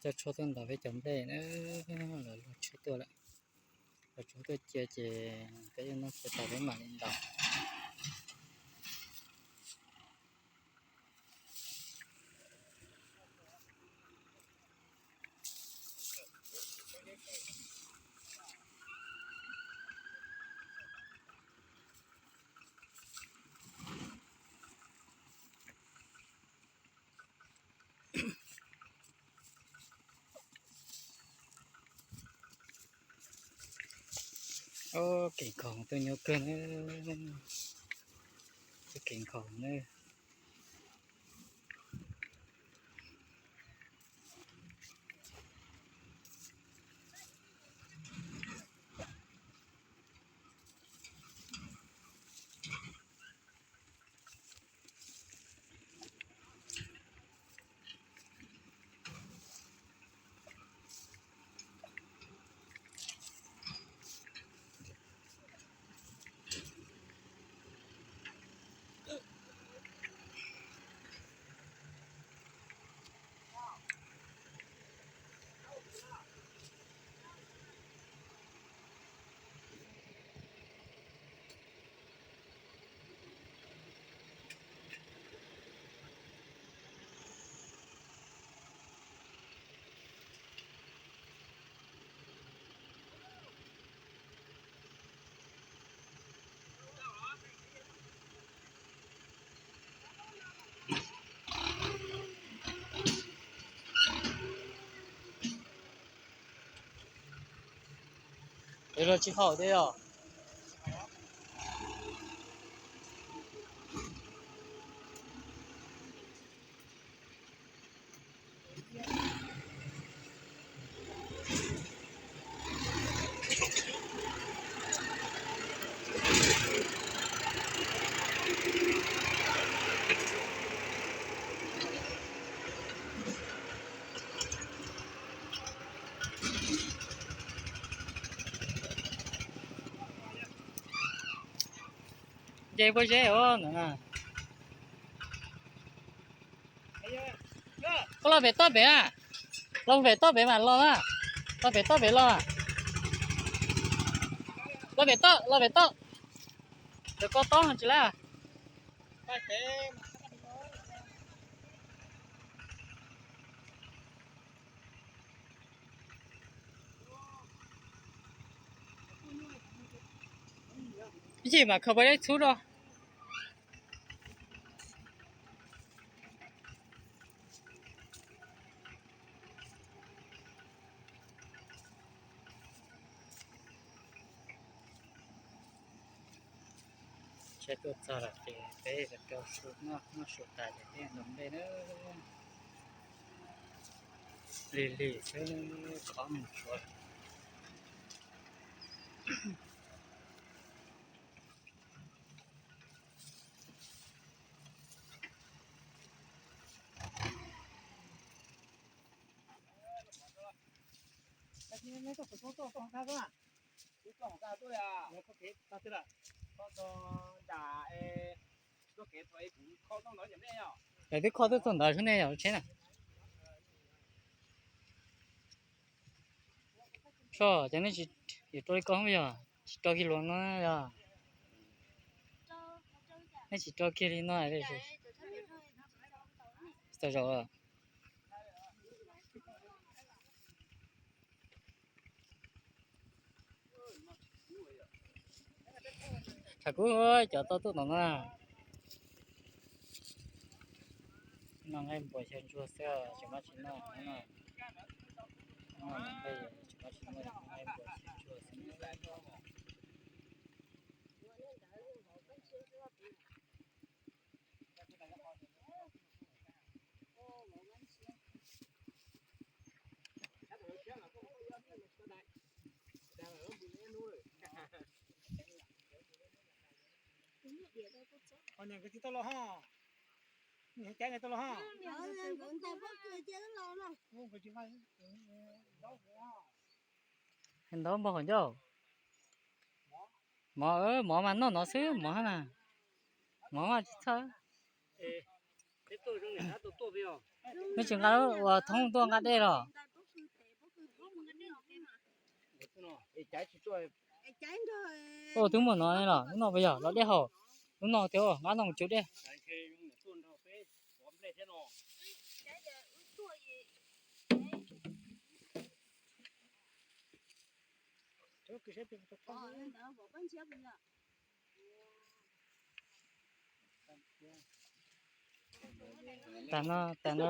Coj tshuaj tuaj ntaus peb cov nplej na, lawv luag tshuaj tuaj lawm. Lawv tshuaj tuaj cia ces peb yuav noj tsis tau peb mam li ntaus. Kev nkhaus tuaj nyuaj kawg na, tuaj kev nkhaus na. Es los tsis haum thiab os. Nce pob zeb os no na. Koj los pem toj pem a. Los pem toj pem mas los na. Los pem toj pem los. Los pem toj, los pem toj. Cov ko tob tsis lab. Ib chim mas khaws pob zeb txhub rau. Tsheb tuaj txog lawm ces peb rau su noj, noj su tas ces peb ntaus nplej na. Lig lig xwb, qhov mus tsuav. Lawv twb kho tuaj txog ntawd xwb nej yog tsheb na. Soj ces nej tsis yuav rau li ko yog tsis rau kiag luag no yog? Nej tsis rau kiag li no. Tau zaum. Tham kuv cov tau tuaj tom no na. Noj nqaij npua xyaw ntsuag xwb tsis muaj tsis noj no. Noj nqaij tsis muaj tsis noj, noj nqaij npua xyaw ntsuag xwb. Ho niam, nkawd tsis tau los ho. Niam, cab nkawd tau los ho. Hais ntau npaum qhov ncauj. Mov, mov mas noj no xwb mov na. Mov mas tsis txhawj. Nej tsis nqa uas thoob tuaj nqa dej los? Ua twb muaj no los lub no puas yog los dej haus? Lub no tiag, nqa no mus cuv dej. Tas no, tas no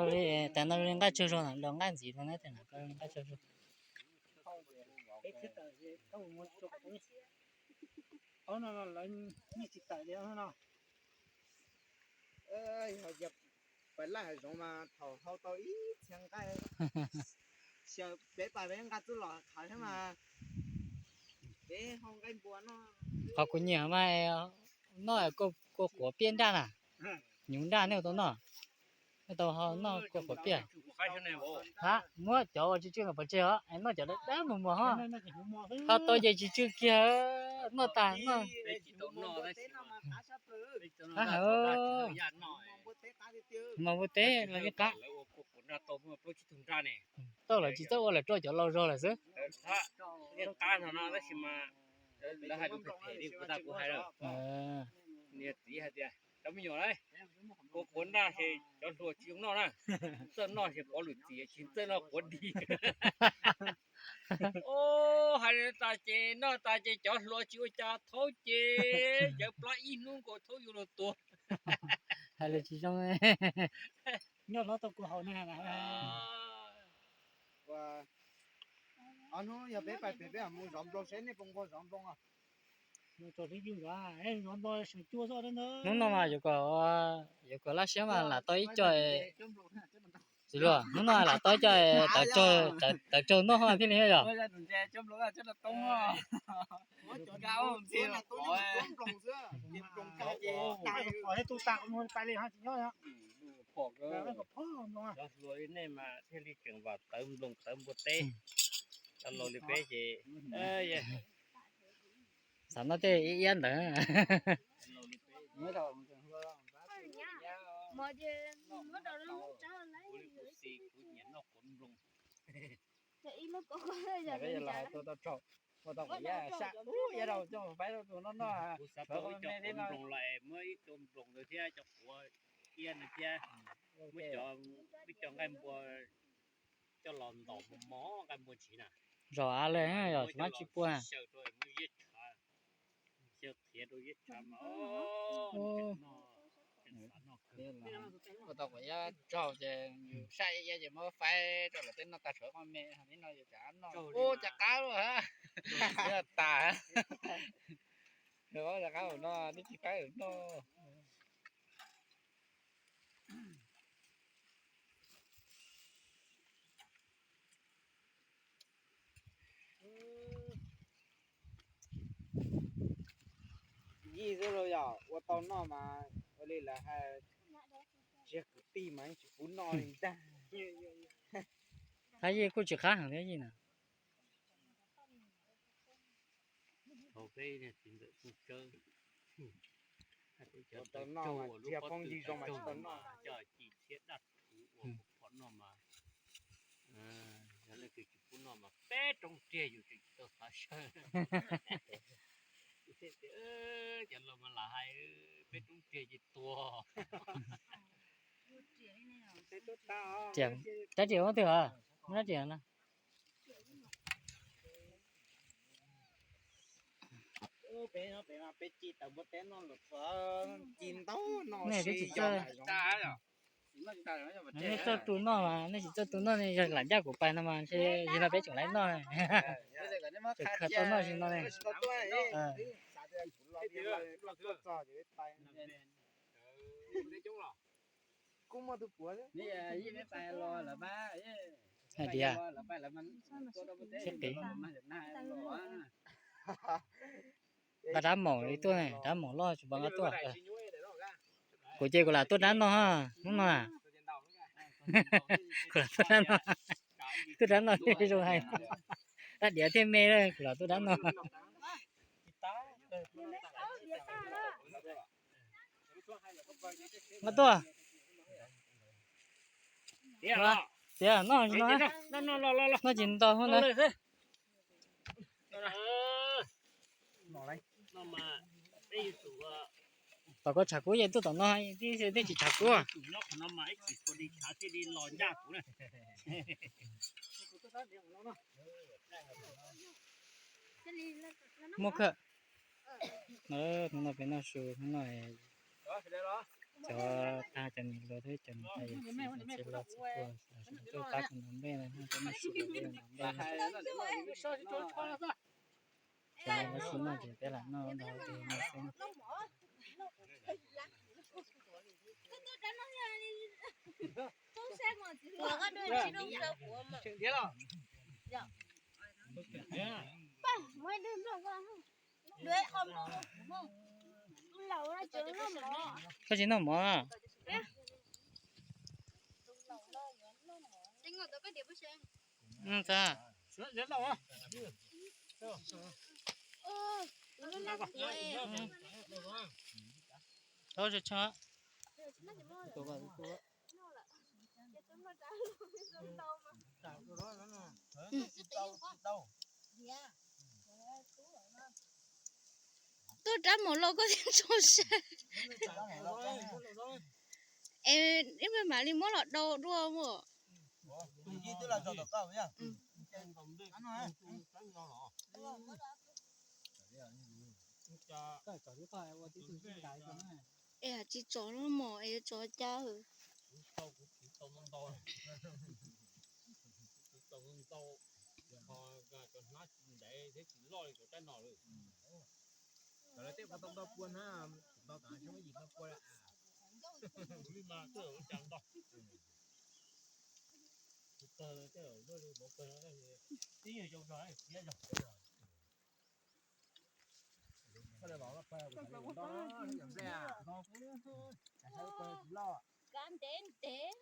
li nqaij tsawg zog na, los nqaij ntxiv rau na, nqaij tsawg zog. Peb laj hav zoov mas thaum hau tau ib txhia nqaij, xyaw peb pas peb nqa txuj lom qhov thiab mas peb hau nqaij npua noj. Qhov kuv nyiam mas noj kua quav piaj nraj na, hnyuv nraj nej tau noj, nej tau noj kua quav piaj. Hab, muab cov uas tsw tsw no pov tseg os, noj cov dawb dawb muag muag hos. Ho tau ces tsw tsw kiag, noj tas noj. Hab, hnyuv mos npua teb los yeej qab. Tau lawv tsis txawj ua lawm rau cov laus zog lawm xwb. Niag txiv hais tias, cov me nyuam, kua quav nraj ces cov hluas tsis zoo noj na, txawj noj ces pov lwm txim, tsis txawj noj quav dig. Hais tas ces noj tas ces cov hluas tsis ua cas, thaub ces yawv plab ib hnub nkaus thaub yuav luag tuag. Hais lus tsis zoo. Nyob hlob tau kua haus na. Ob hnub yog peb pais pem peb mus zov nploos seb nej puas nquag zov nploos os. Hnub no mas yuav kom, yuav kom laj siab mas lam tau ib co. Txiv hluas, hnub no lam tau ib co tawv tsaug noj thiaj li yog. Cov hluas li nej mas thiaj li tseem vam tawv nploos tawv npua teb. Cov laus li peb ces xav noj tej iab iab ntawd. Kuv li kuv xis kuv nyiam noj quav nploos. Ua tau quav iab sab ub, iab rau coj faib rau tus noj noj. Kuv xav tau ib co quav nploos los es muab ib co nploos ntawd thiab cov quav iab ntawd thiab, muab cov, ib co nqaij npua coj los ntaus mos mos nqaij npua ntsis na. Zom av li yog tsis mab tsis pua. Xyaw rau muab ziab tshav, xyaw qhiav rau ziab tshav mas noj. Ua tau quav iab tsaug ces yus sab iab iab ces muab faib rau lawv tej noj tag, tshuav qoj me li no yus cas noj ub cas qab lawm. Tas, rau qab cas qab lawm no twb tsis faib lawm no. Yij xwb los yog ua tau noj mas ua li lawv hais, tsis yog kwv tij mas yeej tsis pub noj li ntag. Qab yij kuj tsis qab heev thiab yij na. Thaum peb niag txiv ntxawm Txooj Tsawb, peb cov tau noj mas tsis yog phooj ywg zoo mas tsis tau noj, coj ci thiab daj rhuv ua phom noj mas, yog leej twg tsis pub noj mas peb roob riag yus tseem tsis tau xav sawv. Cov laus mas lam hais peb roob riag ces tuag. Rab riam muab twg os? Rab riam no. Peb ci tawv npua teb noj los txog ci ntau no. Nej twb tsis txawj, nej txawj tu noj mas, nej tsis txawj tu noj ne, yog lam ncaj kuv pais no mas ntshe yog no peb tseem laib noj. Tseem khaws tau noj tsis no ne. Hais tias, nqa rab maum li tuaj, rab maum loj tsis npaum nqa tuaj. Kuv ces kuv lam tuaj dab no, hnub no kuv lam tuaj dab no, tuaj dab no thiaj zoo hais. Dab diav thiaj me, kuv lam tuaj dab no. Nqa tuaj. Tiav noj, noj ces nto na. Kuv lam tuaj dab no, kuv lam tuaj dab no. Tom koj tshav kub ces tuaj tom no, tib tsis tshav kub. Muaj kawg. Hnub no peb noj su, hnub no cov tag cov niam hluas thiab cov niam tais yawm txiv los txhua tus tuaj pab kuv ntaus nplej no, peb noj su peb ntaus nplej no. Cov no lawv tsis noj ces peb lam noj ntau ces noj xwb. Koj tsis noj mov? Tuaj rab mov los koj thiaj tso sab. Es ib pliag mam li muab los dau dua mas. Es tsis tso los mas es yuav tso cas? Kav ntev ntev.